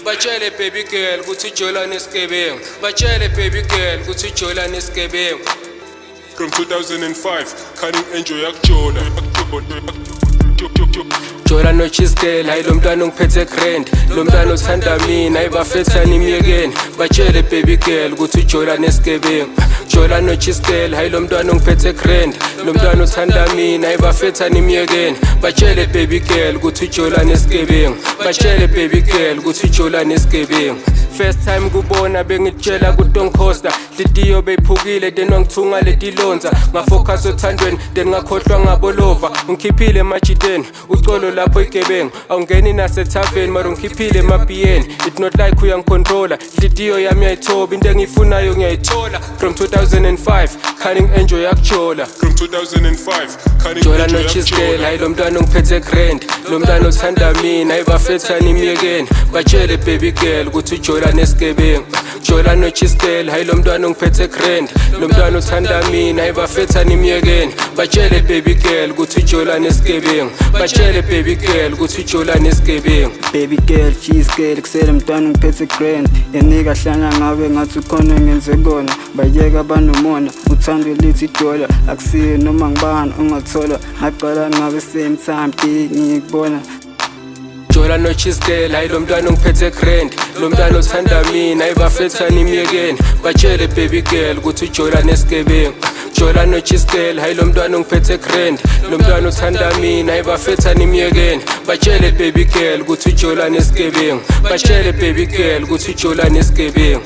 Batshele, baby girl, ukuthi ujola nesigebengu. Batshele, baby girl, ukuthi ujola nesigebengu. From 2005, Cunning Angel yakujola. Jola no cheese girl, hayi, lo mntwana ungiphethe grand, lo mntwana uthanda mina, hayi bafethani, imyekeni. Batshele, baby girl, ukuthi ujola nesigebengu. Jola no cheese girl, hayi, lo mntwana ungiphethe grand, lo mntwana uthanda mina, hayi bafethani, imyekeni. Batshele, baby girl, ukuthi ujola nesigebengu. Batshele, baby girl, ukuthi ujola nesigebengu. First time kubona bengitshela kutoncosta, nhliziyo beyiphukile, then wangithunga letilonza, ngafocus othandweni, then ngakhohlwa ngabolova. Ungikhiphile emajiteni, ucolo lapho igebengu, awungeni nasethaveni, mara ungikhiphile emabhiyeni. It not like uyangicontrola, nhliziyo yami yayithoba, into engiyifunayo ngiyayithola. From 2005, Cunning Angel yakujola. From 2005, Cunning Jola Angel no cheese girl, yakujola. Hayi, lo mntwana ungiphethe grand, lo mntwana uthanda mina, hayi bafethani, imyekeni. Batshele, baby girl, ukuthi ujola nesigebengu. Jola no cheese girl, hayi, lo mntwana ungiphethe grand, lo mntwana uthanda mina, hayi bafethani, imyekeni. Batshele, baby girl, ukuthi ujola nesigebengu. Batshele, baby girl, ukuthi ujola nesigebengu. Baby girl, cheese girl, kusele mntwana ngiphethe grand. Yanika hlanya ngabe ngathi ukhona ngenze kona. Bayeka banomona, uthando lithi idola. Akusiyo noma ngibani ungathola. Ngaqala ngabe same time, ngikubona. Jola no cheese girl, hayi, lo mntwana ungiphethe grand, lo mntwana uthanda mina, hayi bafethani, imyekeni. Batshele, baby girl, ukuthi ujola nesigebengu. Jola no cheese girl, hayi, lo mntwana ungiphethe grand, lo mntwana uthanda mina, hayi bafethani, imyekeni. Batshele, baby girl, ukuthi ujola nesigebengu. Batshele, baby girl, ukuthi ujola nesigebengu.